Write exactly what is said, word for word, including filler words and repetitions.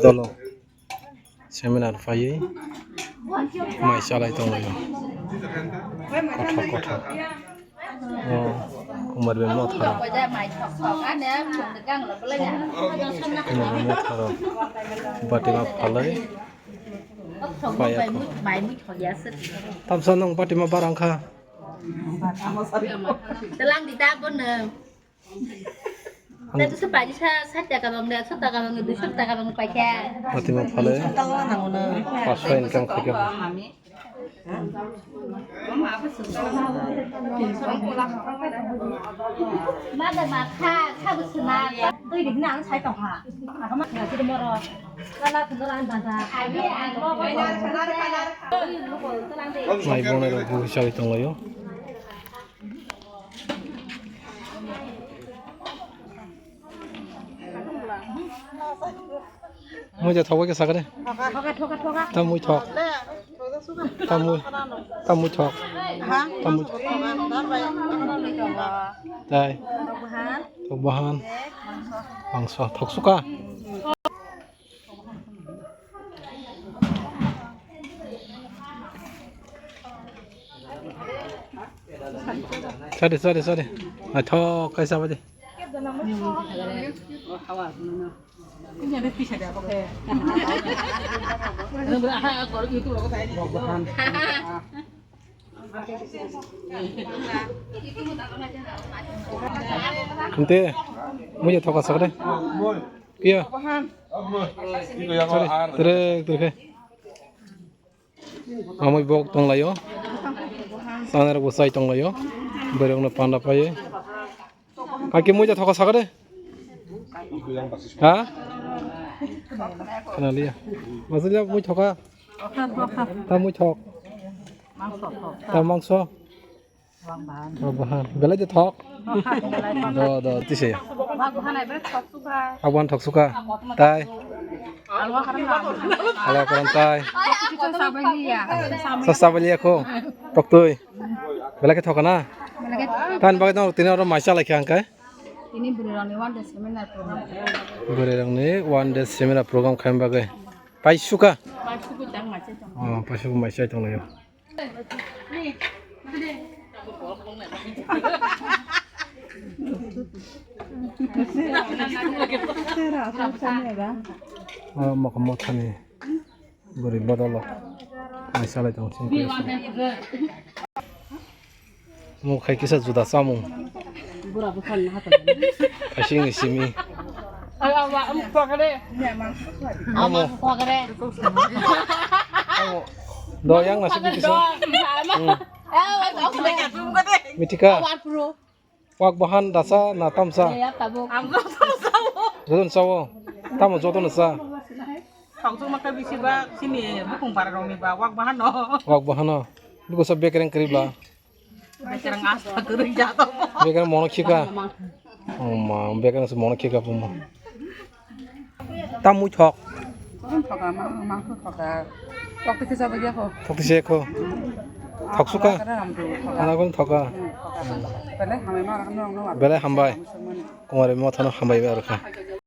Dolo seminar phaiwi mai chalai tonglaio kothok kothok. O Kumar Bey Motharo, Kumar Bey Motharo batima phalai phaiyakho. Tamsa nwng batima barang kha. Telang di tabon nwng. Tei tusu paisa sat taka bang de, ekso taka bang de, duiso taka bang paikha. Batima phalai. Paso income khaikha. Mada ma kha, kha bo suna. Twi di na ang sai tong kha. Aga ma kha si moro. Kala thun ran ban da. Mai bone rok bo chai tonglaio. Muja thok bai khe sakhe. Thoka, thoka, thoka. Tamui thok. Tamui, tamui thok. Ha? Tamui thok. Tai. Thok bahan. Thok bahan. Mangso. Thok suka. Sorry, sorry, sorry. Naithok khe chaba di. Hwnkhe, muiya thoka sakre. Iya. Sorry, tere, tere khe. Amoi bok tonglaio. Sanai rok bo chai tonglaio. Borok no panda paio. Hakhe muiya thoka sakre. Ha? Khna liya. Masuk ya, mui thoka. Ta mui thok. Ta mangso. Wak bahan. Belai de thok. Do, do, tise. Wak bahan ai bre thok suka. Wak bahan thok suka. Tai. Alwa karam na. Alwa karam tai. Kita sabai liya. Sa sabai liya ko. Tok tui. Belai ke thok na. Belai ke thok. Tan bagai dong tini oro mai chalai kha hwnkhe. Tini bwrwi rokni one day seminar program. Bwrwi rokni one day seminar program khaima bagwi. Pai suka. Pai suku jang mai chai tong. Oh, pai suku mai chai tong laio. Oh, mokol mothani bwrwi bodolo mai salai tong sini. Mung khai kisa juda chamung. Kaising ni simi. Amo. Amo. Do yang nasi kisa. Hmm. Mitika. Wak bahan dasa na tamsa. Joton sao. Tamo joton sa. Thokjwk ma khe bisi ba chini bukung para rokni ba wak bahan no. Wak bahan no. Biko sa bekereng kri ba. Bekereng asta kwrwi jato. Bekereng mono khika. Oh ma, bekereng se mono khika puma. Tamui thok. Thoka, ma, mangso thoka. Thok tisi jabo ya ko. Thok tisi ko. Thok suka. Ana kon thoka. Belai hambai ma, ano, ano. Belai hambai. Kumar Bey Mothano hambai ba rokha.